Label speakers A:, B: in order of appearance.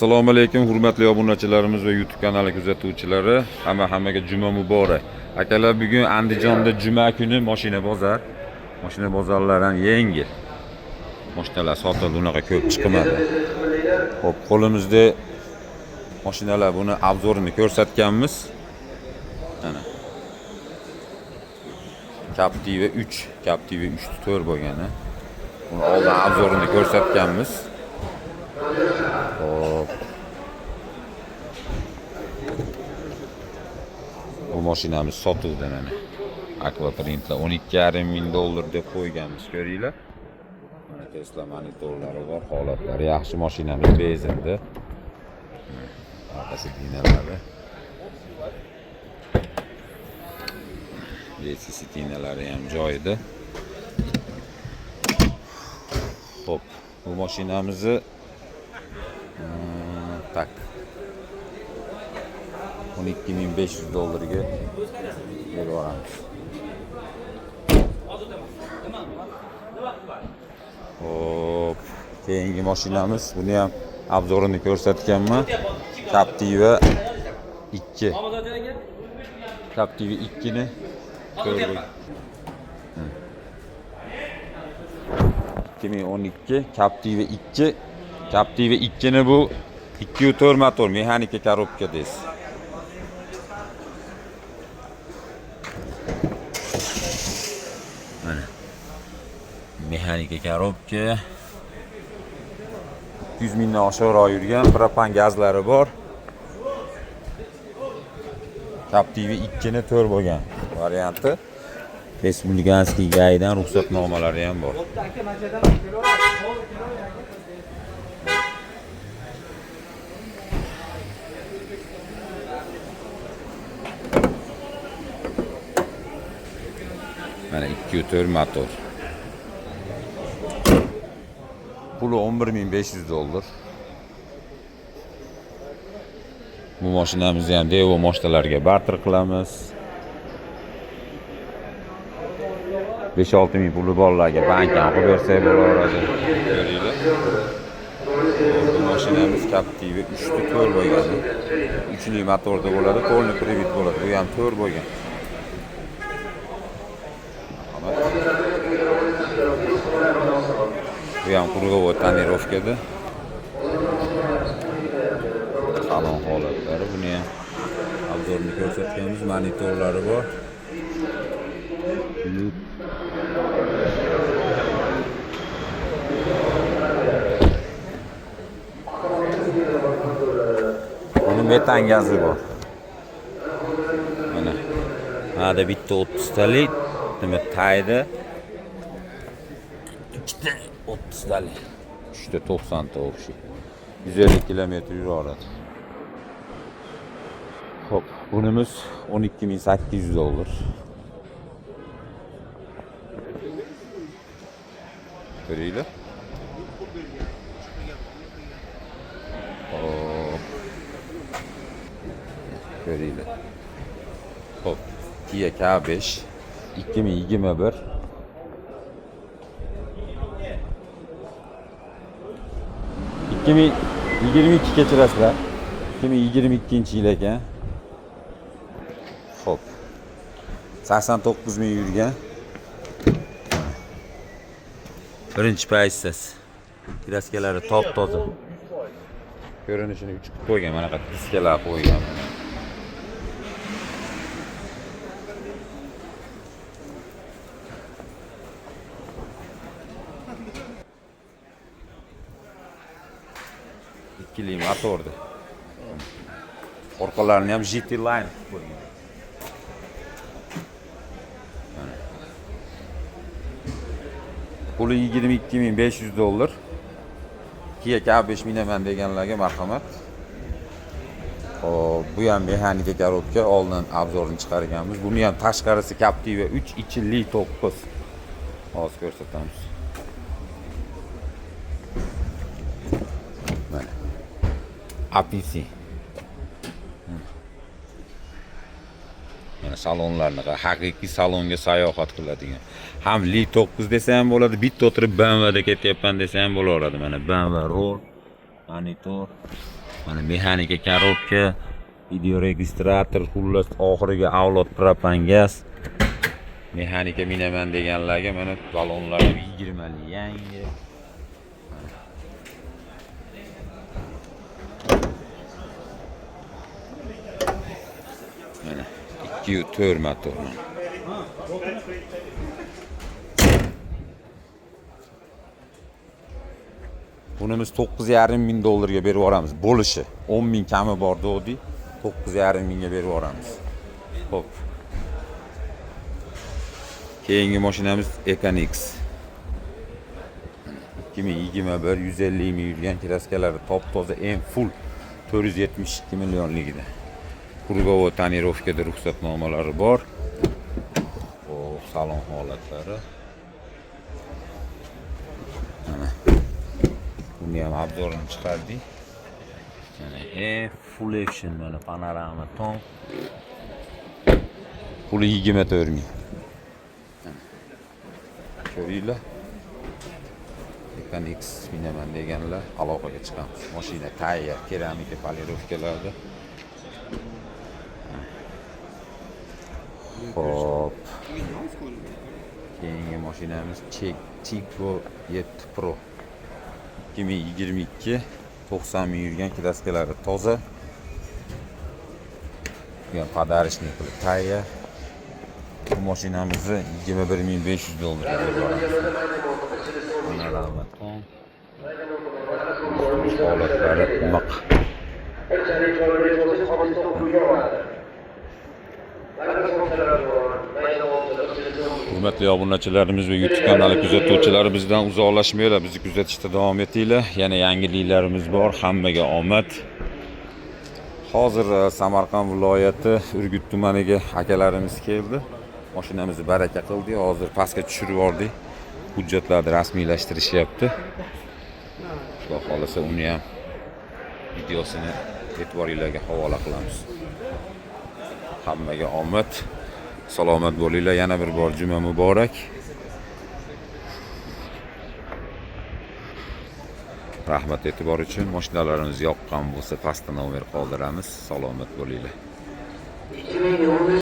A: Assalomu alaykum, hurmatli obunachilarimiz va YouTube kanali kuzatuvchilari. Hammaga juma muborak. Akalar, bugun Andijonda juma kuni mashina bozor. Mashina bozorlari ham yengil. Mashinalar sotildi, unaqa ko'p chiqmadi. Xo'p, qo'limizda mashinalar, buni обзор ini ko'rsatganmiz. Mana. Captiva 3, Captiva 3 4 bo'lgan, ha. Buni oldin обзор ini ko'rsatganmiz. Xo'p. Bu mashinamiz sotuvda mana. Aquaprintlar 12,5 ming dollar deb qo'yganmiz, ko'ringlar. Mana Tesla monitorlari bor, holatlari yaxshi, mashinamiz benzinda. Orqa сиденья lari. DC сиденья lari ham joyida. Xo'p, bu mashinamizni так 12 500 dollarga berib yuboramiz. Xo'p, keyingi mashinamiz, buni ham обзор ini ko'rsatganman. Captiva 2. Captiva 2 ni ko'rdik. 2012 Captiva 2. Captiva 2 ni bu 2.4 motor, mexanika korobka deysiz. Mana. Mexanika korobka. 200 mingdan oshiqroq yurgan, propan gazlari bor. Captiva 2 ni 4 bo'lgan varianti. Respublikanskiy ГАИ dan ruxsatnomalari ham bor. Mana 2.4 motor. Puli 11 500 dollar. Bu mashinamizni ham Daewoo mashinalarga barter qilamiz. 5-6 ming puli borlarga bank ham qilib bersak bo'laveradi. Ko'ringlar. Bu mashinamiz Captiva 3 ta 4 bo'lgan. Uchli motorda bo'ladi, полный привод bo'ladi. Bu ham 4 bo'lgan. Marhamat. Bu ham круговой тонировка da. Salon holatlari, buni ham обзор ini ko'rsatganmiz, monitorlari bor. Bluetooth. Buni metan gazi bor. Mana. Mana bitta 30 talik, nima tayda. Ikkita 30 talik. Uchta 90 ta общий. 150 kilometr yuraveradi. Xo'p, bunimiz 12 800 dollar. Ko'ringlar. Xo'p. Ko'ringlar. Xo'p, Kia K5 2021. 2022, kechirasizlar. 2022 yil ekan. Xo'p. 89 ming yurgan. Birinchi pozitsiyasi. Краска lari top toza. Ko'rinishini uch qilib qo'ygan, manaqa diskalar qo'ygan. Mana. Ikkili motordi. Orqalarini ham GT Line qilib qo'ygan. Mana. Puli 22 500 dollar. Kia K5 minaman deganlarga marhamat. Xo'p, bu ham mexanika korobka, oldin обзор ini chiqarganmiz. Buni ham tashqarisi Captiva 3, ichi Li 9. Hozir ko'rsatamiz. Mana. APC. Mana salonlarni haqiqiy salonga sayohat qiladigan. Ham Li 9 desa ham bo'ladi, bitta o'tirib BMWda ketyapman desa ham bo'laveradi. Mana BMW rul, monitor. Mana mexanika коробка, видеорегистратор, xullas, oxirgi avlod propan gaz. Mexanika minaman deganlarga mana balonlar ham 20 yangi. Mana 2.4 motor. Buni biz 9,5 ming dollarga berib yuboramiz. Bo'lishi 10 ming kami bor dedik. 9,5 mingga berib yuboramiz. Xo'p. Keyingi mashinamiz Econix. 2021, 150 ming yurgan, kraskalari top toza, eng full, 472 millionligida. Круговой тонировка da ruxsatnomalari bor. O, salon holatlari. Mana. Buni ham обзор ini chiqardik. Mana full action, mana panorama tom. Puli 24 ming. Mana. Ko'ringlar. Econix minaman deganlar aloqaga chiqamiz. Mashina tayyor, keramika полировка larda. Xo'p. Keyingi mashinamiz Tiggo 7 Pro. 2022, 90 ming yurgan, kraskalari toza. Bu ham подарочный qilib tayyor. Bu mashinamizni 21 500 dollarga berib yuboramiz. Panorama tom. Holatlari miq.
B: Bir oladi.
A: Hurmatli obunachilarimiz va YouTube kanali kuzatuvchilari, bizdan uzoqlashmanglar, bizni kuzatishda davom etinglar. Yana yangiliklarimiz bor. Hammaga omad. Hozir Samarqand viloyati Urgut tumaniga akalarimiz keldi. Mashinamizni baraka qildik. Hozir pastga tushirib yubordik. Hujjatlarni rasmiylashtirishyapti. Xudo xohlasa, uni ham videosini e'tiboringlarga havola qilamiz. Hammaga omad. Salomat bo'linglar. Yana bir bor juma muborak. Rahmat e'tibor uchun. Mashinalarimiz yoqqan bo'lsa, pastda nomer qoldiramiz. Salomat bo'linglar.
B: 2015.